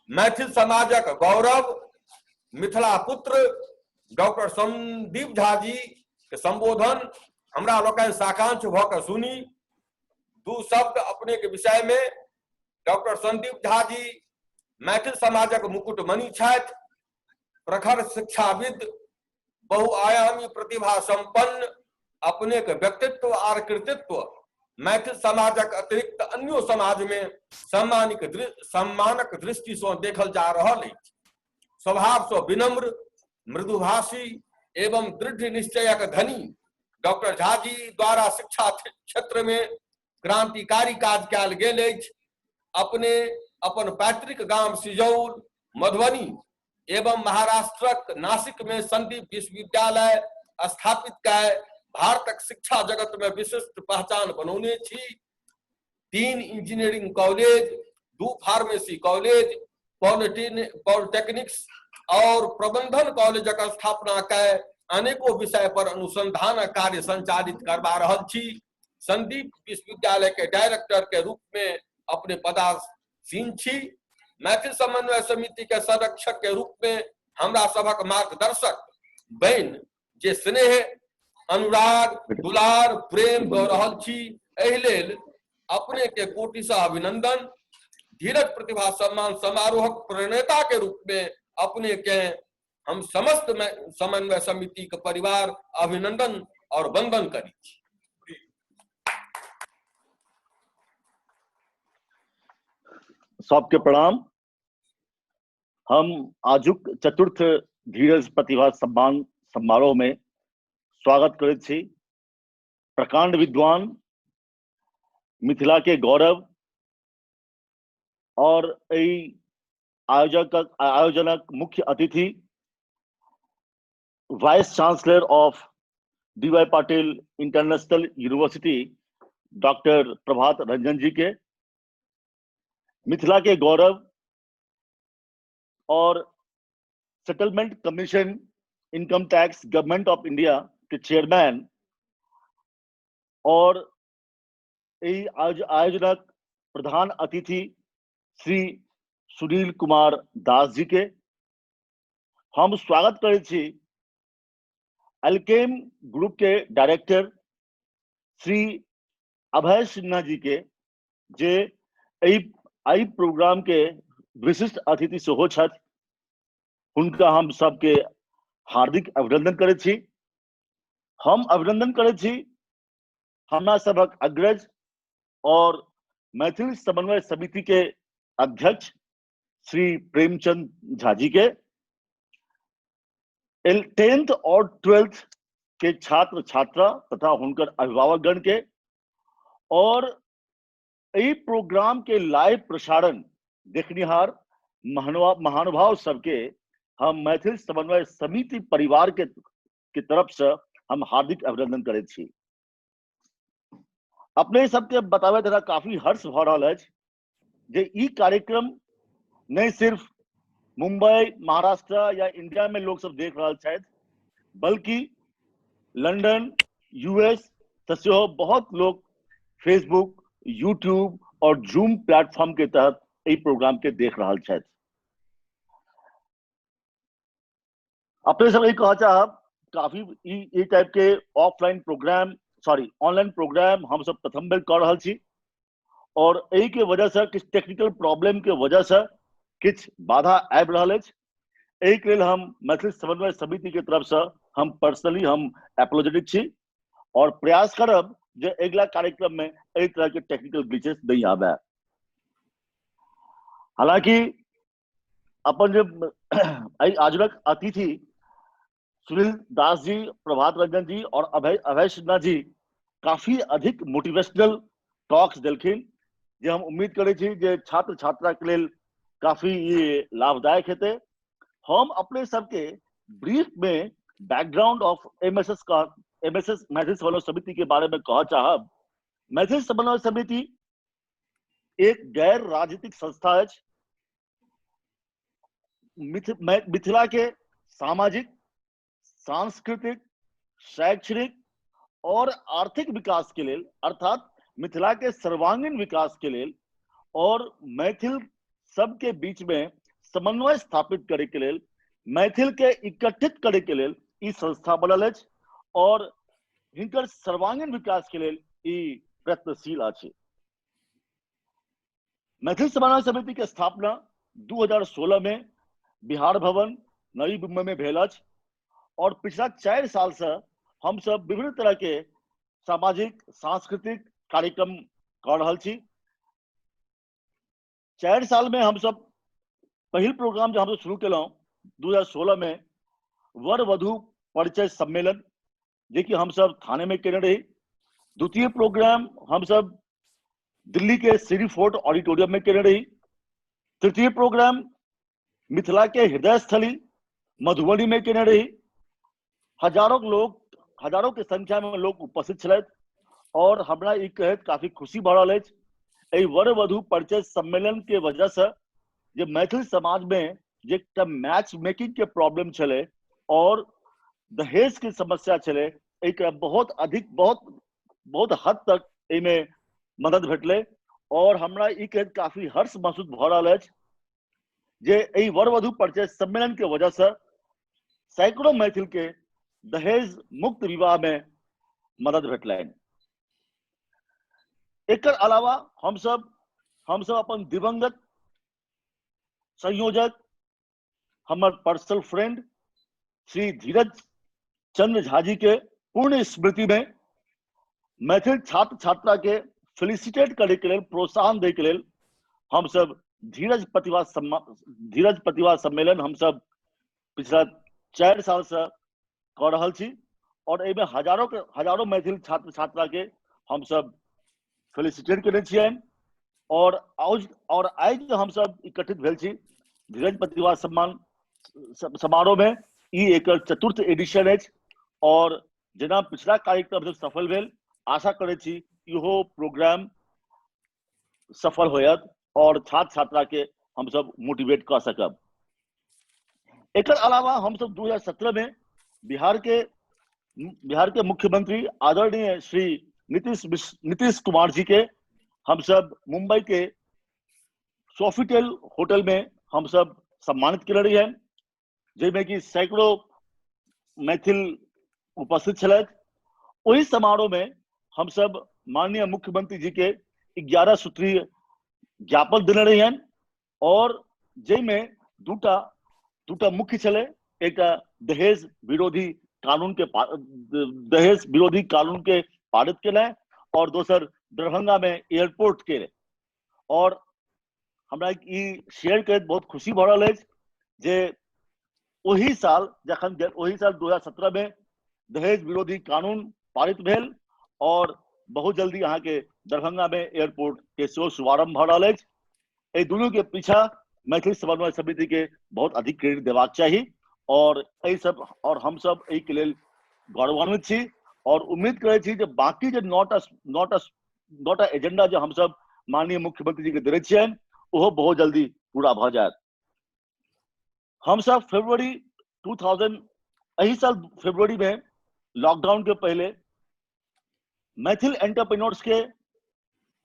मैथिल समाजक गौरव मिथिला पुत्र डॉक्टर संदीप झा जी के संबोधन हमरा लोकनि साकांक्ष भऽ कऽ सुनी। दू शब्द अपने के विषय में। डॉक्टर संदीप झा जी मैथिल समाजक मुकुटमणि छथि, प्रखर शिक्षाविद, बहुआयामी प्रतिभा संपन्न। अपने के व्यक्तित्व आर कृतित्व मैथिल समाजक अतिरिक्त अन्यो समाज में सम्मानक दृष्टि से देखल जा रहल अछि। स्वभाव से विनम्र, मृदुभाषी एवं दृढ़ निश्चयक धनी डॉक्टर झा जी द्वारा शिक्षा क्षेत्र में क्रांतिकारी काज कयल गेल अछि। अपने अपन पैतृक गाम सिजौल, मधुबनी एवं महाराष्ट्रक नासिक में संदीप विश्वविद्यालय स्थापित कय भारतक शिक्षा जगत में विशिष्ट पहचान बनौने छी। 3 engineering college, 2 pharmacy college, polytechnics और प्रबंधन कॉलेजक स्थापना कय अनेको विषय पर अनुसंधान कार्य संचालित करवा रहल छी। संदीप विश्वविद्यालय के डायरेक्टर के रूप में अपने पदासीन छी। मैथिल समन्वय समिति के संरक्षक के रूप में हमरा सभक मार्गदर्शक बनि जे स्नेह, अनुराग, दुलार, प्रेम दऽ रहल छी, एहि लेल अपने के कोटिशः अभिनंदन। धीरज प्रतिभा सम्मान समारोहक प्रणेता के रूप में अपने के हम समस्त समन्वय समिति के परिवार अभिनंदन और वंदन करी छी। सबके प्रणाम। हम आजुक चतुर्थ धीरज प्रतिभा सम्मान समारोह में स्वागत करैत छी प्रकांड विद्वान, मिथिला के गौरव और एहि आयोजनक मुख्य अतिथि vice chancellor of D Y Patil international university doctor Prabhat Ranjan ji के, मिथिला के गौरव और settlement commission income tax government of India के चेयरमैन और एहि आयोजनक प्रधान अतिथि श्री सुनील कुमार दास जी के हम स्वागत करै छी। अल्केम ग्रुप के डायरेक्टर श्री अभय सिन्हा जी के, जे एहि प्रोग्राम के विशिष्ट अतिथि सेहो छथि, हुनका हम सबके हार्दिक अभिनंदन करै छी। हम अभिनंदन करै छी हमरा सभक अग्रज और मैथिल समन्वय समिति के अध्यक्ष श्री प्रेमचंद झा जी के, 10th और 12th के छात्र छात्रा तथा हुनकर अभिभावकगण के, और एहि प्रोग्राम के लाइव प्रसारण देखनिहार महानुभाव सबके हम मैथिल समन्वय समिति परिवार के तरफ से हम हार्दिक अभिनंदन करैत छी। अपने सबके बताबै तथा काफी हर्ष भऽ रहल अछि जे ई कार्यक्रम नहि सिर्फ मुंबई, महाराष्ट्र या इंडिया में लोग सब देख रहल छथि, बल्कि लंदन, यूएस से सेहो बहुत लोग फेसबुक, यूट्यूब और जूम प्लेटफॉर्म के तहत एहि प्रोग्राम के देख रहल छथि। अपने सब यही कह चाहब, काफी ई टाइप के offline program, sorry online program हम सब प्रथम बेर कऽ रहल छी और एहि के वजह से किछु टेक्निकल प्रॉब्लम के वजह से किछु बाधा आबि रहल अछि। एहि के लेल हम मैथिली समन्वय समिति के तरफ से हम पर्सनली हम एपोलोजेटिक छी और प्रयास करब जे अगिला कार्यक्रम में एहि तरह के टेक्निकल ग्लिचेस नहीं आबे। हालांकि अपन जे एहि आजुक अतिथि सुनील दास जी, प्रभात रंजन जी और अभय अभय सिन्हा जी काफी अधिक मोटिवेशनल टॉक्स देलखिन, जे हम उम्मीद करै छी जे छात्र छात्रा के लेल काफी ई लाभदायक हेतै। हम अपने सबके ब्रीफ में बैकग्राउंड ऑफ एमएसएस का एमएसएस मैथिल समन्वय समिति के बारे में कह चाहब। मैथिल समन्वय समिति एक गैर राजनीतिक संस्था अछि। मिथिला के सामाजिक, सांस्कृतिक, शैक्षणिक और आर्थिक विकास के लेल, अर्थात मिथिला के सर्वांगीण विकास के लेल और मैथिल सबके बीच में समन्वय स्थापित करे के लेल, मैथिल के एकत्रित करे के लेल ई संस्था बनल अछि और हिनकर सर्वांगीण विकास के लेल ई प्रयत्नशील अछि। मैथिल समन्वय समिति के स्थापना 2016 में बिहार भवन नई मुंबई में भेल अछि और पिछला 4 साल से हम सब विभिन्न तरह के सामाजिक सांस्कृतिक कार्यक्रम कर रहल छी। 4 साल में हम सब पहिल प्रोग्राम जो हम सब शुरू केलहुँ 2016 में वर वधु परिचय सम्मेलन, जे कि हम सब थाने में केने रही। द्वितीय प्रोग्राम हम सब दिल्ली के श्री फोर्ट ऑडिटोरियम में केने रही। तृतीय प्रोग्राम मिथिला के हृदय स्थली मधुबनी में केने रही। हजारों लोग, हजारों के संख्या में लोग उपस्थित छलथि और हमरा ई कहैत काफी खुशी भऽ रहल अछि, एहि वर वधु परिचय सम्मेलन के वजह से जे मैथिल समाज में जे एकटा मैच मेकिंग के प्रॉब्लम छलै और दहेज के समस्या छलै, एहिके बहुत अधिक बहुत बहुत हद तक एहिमे मदद भेटलै और हमरा ई कहैत काफी हर्ष महसूस भऽ रहल अछि जे एहि वर वधु परिचय सम्मेलन के वजह से सैकड़ों मैथिल के दहेज मुक्त विवाह में मदद भेटलनि। एकर अलावा हमसब अपन दिवंगत संयोजक हमर पर्सनल फ्रेंड श्री धीरज चंद्र झा जी के पूर्ण स्मृति में मैथिल छात्र छात्रा के फेलिसिटेट करे के लेल, प्रोत्साहन दे के लेल हमसब धीरज प्रतिभा सम्मेलन हमसब पिछला 4 साल से कऽ रहल छी और एहिमे हजारों मैथिल छात्र छात्रा के हमसब फेलिसिटेट केने छियनि। और आइ जे हमसब एकत्रित भेल छी धीरज प्रतिभा सम्मान समारोह में, ई एकर चतुर्थ एडिशन अछि और जेना पिछला कार्यक्रम सब सफल भेल, आशा करै छी इहो प्रोग्राम सफल होयत और छात्र छात्रा के हमसब मोटिवेट कऽ सकब। एकर अलावा हमसब 2017 में बिहार के मुख्यमंत्री आदरणीय श्री नीतीश कुमार जी के हमसब मुंबई के सोफिटेल होटल में हमसब सम्मानित केने रहियनि, जाहिमे कि सैकड़ों मैथिल उपस्थित छलथि। ओहि समारोह में हमसब माननीय मुख्यमंत्री जी के 11 सूत्रीय ज्ञापन देने रहियनि और जाहिमे दूटा मुख्य छलै, एकटा दहेज विरोधी कानून के दहेज विरोधी कानून के पारित केनाइ और दोसर दरभंगा में एयरपोर्ट के। और हमरा ई शेयर करैत बहुत खुशी भऽ रहल अछि जे ओहि साल जखन ओहि साल 2017 में दहेज विरोधी कानून पारित भेल और बहुत जल्दी अहाँके दरभंगा में एयरपोर्ट के सेहो शुभारंभ भऽ रहल अछि। एहि दुनू के पीछा मैथिली समन्वय समिति के बहुत अधिक क्रेडिट देबाक चाही और एहि सब और हम सब एहि के लेल गौरवान्वित छी और उम्मीद करै छी जे बाकी जे नौटा एजेंडा जे हमसब माननीय मुख्यमंत्री जी के देने छियनि ओहो बहुत जल्दी पूरा भऽ जायत। हमसब फरवरी 2000 एहि साल फरवरी में लॉकडाउन के पहले मैथिल एंटरप्रेन्योर्स के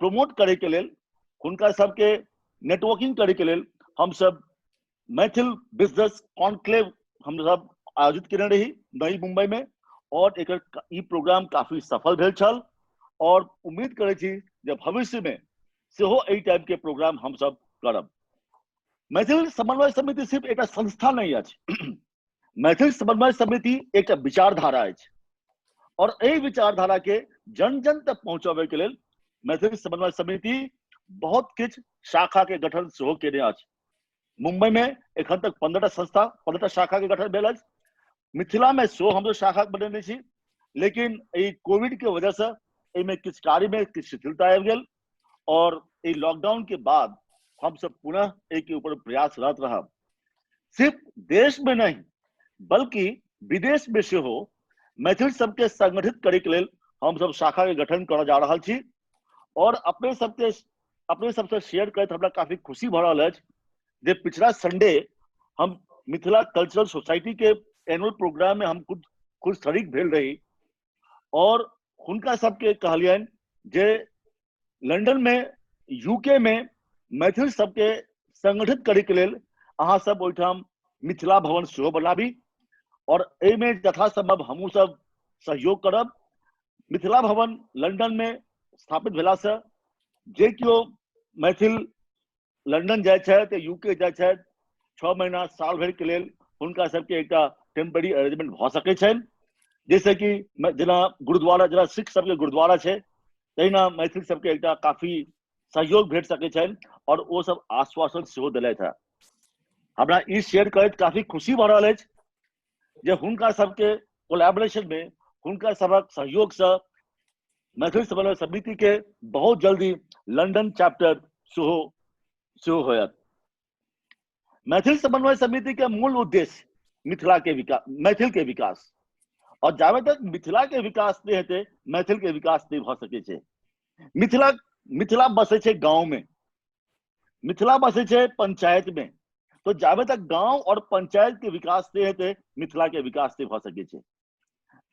प्रमोट करे के लेल, हुनका सबके नेटवर्किंग करे के लेल हमसब मैथिल बिजनेस कॉन्क्लेव हमसब आयोजित केने रही नई मुंबई में और एकर ई प्रोग्राम काफी सफल भेल छल और उम्मीद करै छी जे भविष्य में सेहो एहि टाइप के प्रोग्राम हमसब करब। मैथिल समन्वय समिति सिर्फ एकटा संस्था नहीं अछि, मैथिल समन्वय समिति एकटा विचारधारा अछि और एहि विचारधारा के जन जन तक पहुंचाबे के लेल मैथिल समन्वय समिति बहुत किछु शाखा के गठन सेहो केने अछि। मुंबई में एखन तक 15टा संस्था, 15टा शाखा के गठन भेल अछि। मिथिला में सेहो हमसब शाखा बनेने छी, लेकिन एहि कोविड के वजह से एहिमे किछु कार्य में किछु शिथिलता आबि गेल और एहि लॉकडाउन के बाद हमसब पुनः एहि के ऊपर प्रयासरत रहब। सिर्फ देश में नहीं बल्कि विदेश में सेहो मैथिल सबके संगठित करे के लेल हमसब शाखा के गठन करऽ जा रहल छी और अपने सबसे शेयर करैत हमरा काफी खुशी भऽ रहल अछि जे पिछला संडे हम मिथिला कल्चरल सोसाइटी के एनुअल प्रोग्राम में हम खुद शरीक भेल रही और हुनका सबके कहलियनि जे लंदन में, यूके में मैथिल सबके संगठित करे के लेल अहाँ सब ओहिठाम मिथिला भवन सेहो बनाबी और एहिमे यथासंभव हमहूँ सब सहयोग करब। मिथिला भवन लंदन में स्थापित भेलासँ जे केओ मैथिल लंदन जाइ छथि, यूके जाइ छथि, 6 महीना साल भरि के लेल हुनका सबके एकटा टेम्पररी अरेंजमेंट भऽ सकै छनि, जाहिसँ कि जेना गुरुद्वारा, जेना सिख सबके गुरुद्वारा छै, तहिना मैथिल सबके एकटा काफी सहयोग भेट सकै छनि और ओ सब आश्वासन सेहो देलथि हेँ। हमरा ई शेयर करैत काफी खुशी भऽ रहल अछि जे हुनका सबके कोलैबोरेशन में, हुनका सबक सहयोग से मैथिल समन्वय समिति के बहुत जल्दी लंदन चैप्टर सेहो सेहो होयत। मैथिल समन्वय समिति के मूल उद्देश्य मिथिला के विकास, मैथिल के विकास, और जाबे तक मिथिला के विकास नहीं हेतै मैथिल के विकास नहीं भऽ सकै छै। मिथिला मिथिला बसै छै गांव में, मिथिला बसै छै पंचायत में, तो जाबे तक गांव और पंचायत के विकास नहीं हेतै मिथिला के विकास नहीं भऽ सकै छै।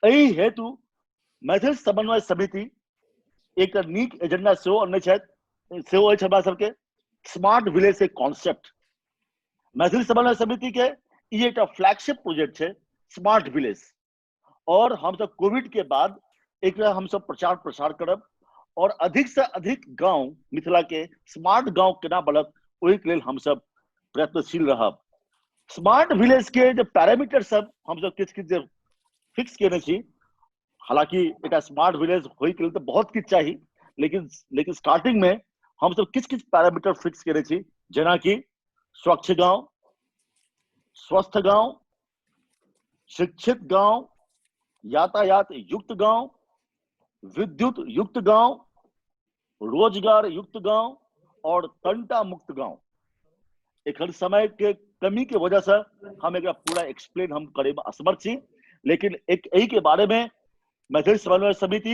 एहि हेतु मैथिल समन्वय समिति एक नीक एजेंडा सेहो अनने छथि, सेहो अछि हमरा सबके स्मार्ट विलेज के कॉन्सेप्ट। मैथिल समन्वय समिति के ई एकटा फ्लैगशिप प्रोजेक्ट छै स्मार्ट विलेज, और हमसब कोविड के बाद एकरा हमसब प्रचार प्रसार करब और अधिक से अधिक गांव मिथिला के स्मार्ट गांव केना बनत ओहिके लेल हमसब प्रयत्नशील रहब। स्मार्ट विलेज के जे पैरामीटर सब हमसब किछु किछु जे फिक्स केने छी, हालांकि एकटा स्मार्ट विलेज होय के लेल तऽ बहुत किछु चाही, लेकिन लेकिन स्टार्टिंग में हमसब किछु किछु पैरामीटर फिक्स केने छी, जेनाकि स्वच्छ गांव, स्वस्थ गांव, शिक्षित गांव, यातायात युक्त गांव, विद्युत युक्त गांव, रोजगार युक्त गांव और तंटा मुक्त गांव। एखन समय के कमी के वजह से हम एक पूरा एक्सप्लेन हम करे में असमर्थ छी, लेकिन एक एही के बारे में मैथिल समन्वय समिति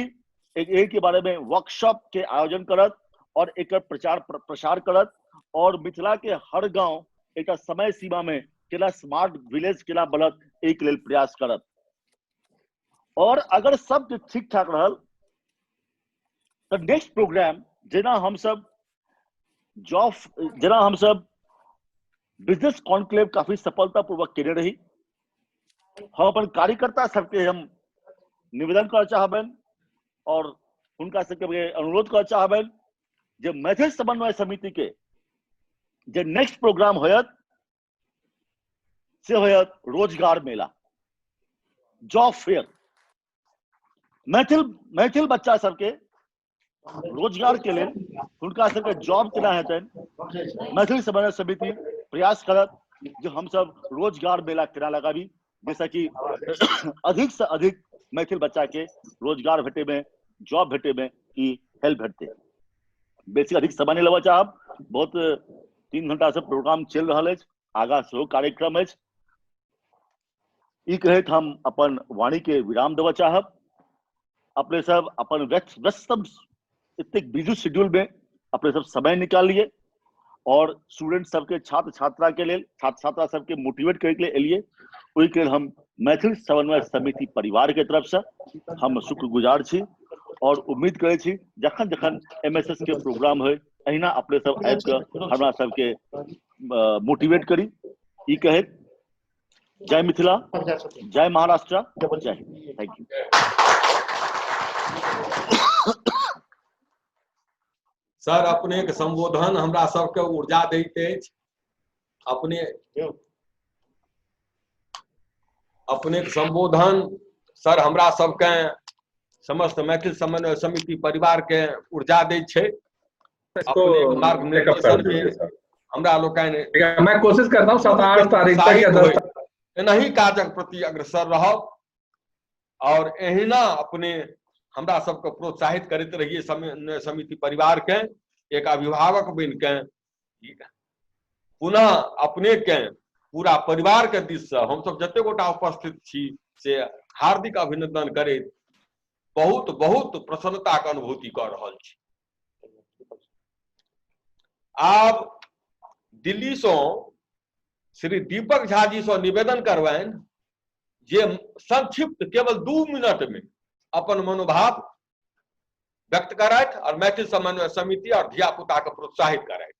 एक एही के बारे में वर्कशॉप के आयोजन करत और एक प्रचार प्रसार करत और मिथिला के हर गांव एक समय सीमा में केना स्मार्ट विलेज केना बनत एहि के लेल प्रयास करत। और अगर सब किछु ठीक ठाक रहल तऽ नेक्स्ट प्रोग्राम जेना हमसब जॉब, जेना हमसब बिजनेस कॉन्क्लेव काफी सफलतापूर्वक केने रही, हम अपन कार्यकर्ता सबके हम निवेदन करऽ चाहबनि और हुनका सबके अनुरोध करऽ चाहबनि जे मैथिल समन्वय समिति के जे नेक्स्ट प्रोग्राम होयत से होयत रोजगार मेला, जॉब फेयर। मैथिल मैथिल बच्चा सबके रोजगार के लेल हुनका सबके जॉब केना हेतनि मैथिल समन्वय समिति प्रयास करत जे हमसब रोजगार मेला केना लगाबी, जाहिसँ कि अधिक से अधिक मैथिल बच्चा के रोजगार भेटे में, जॉब भेटे में ई हेल्प भेटतै। बेसी अधिक समय नहीं लेबऽ चाहब, बहुत 3 घंटा से प्रोग्राम चलि रहल अछि, आगा सेहो कार्यक्रम अछि। ई कहैत हम अपन वाणी के विराम देबऽ चाहब। अपने सब अपन व्यस्त व्यस्तम एतेक बिजी शेड्यूल में अपने सब समय निकालिए और स्टूडेंट सबके, छात्र छात्रा के लेल, छात्र छात्रा सबके मोटिवेट करे के लिए एलिए, ओहिके लेल हम मैथिल समन्वय समिति परिवार के तरफ से हम शुक्रगुजार छी और उम्मीद करै छी जखन जखन एमएसएस के प्रोग्राम होय अहिना अपने सब आबि कऽ हमरा सबके मोटिवेट करी। ई कहैत जय मिथिला, जय महाराष्ट्र, जय हिंद। Thank you. Sir, अपने के संबोधन हमरा सबके ऊर्जा दैत अछि। अपने अपने के संबोधन सर हमरा सबके समस्त मैथिल समन्वय समिति परिवार के ऊर्जा दै छै। अपने के मार्गनिर्देशन में हमरा लोकनि मैं कोशिश करता हूँ 7-8 तारीख तक या 10 एनाही काजक प्रति अग्रसर रहब और एहिना अपने हमरा सबके प्रोत्साहित करैत रहिए समिति परिवार के एक अभिभावक बनि के पुनः अपने के पूरा परिवार के दिस से हम सब जते गोटा उपस्थित छी से हार्दिक अभिनंदन करैत बहुत बहुत प्रसन्नता के अनुभूति कऽ रहल छी। आब दिल्ली सँ श्री दीपक झा जी सँ निवेदन करबनि जे संक्षिप्त केवल 2 मिनट में अपन मनोभाव व्यक्त करथि और मैथिल समन्वय समिति और धिया पुता के प्रोत्साहित करथि।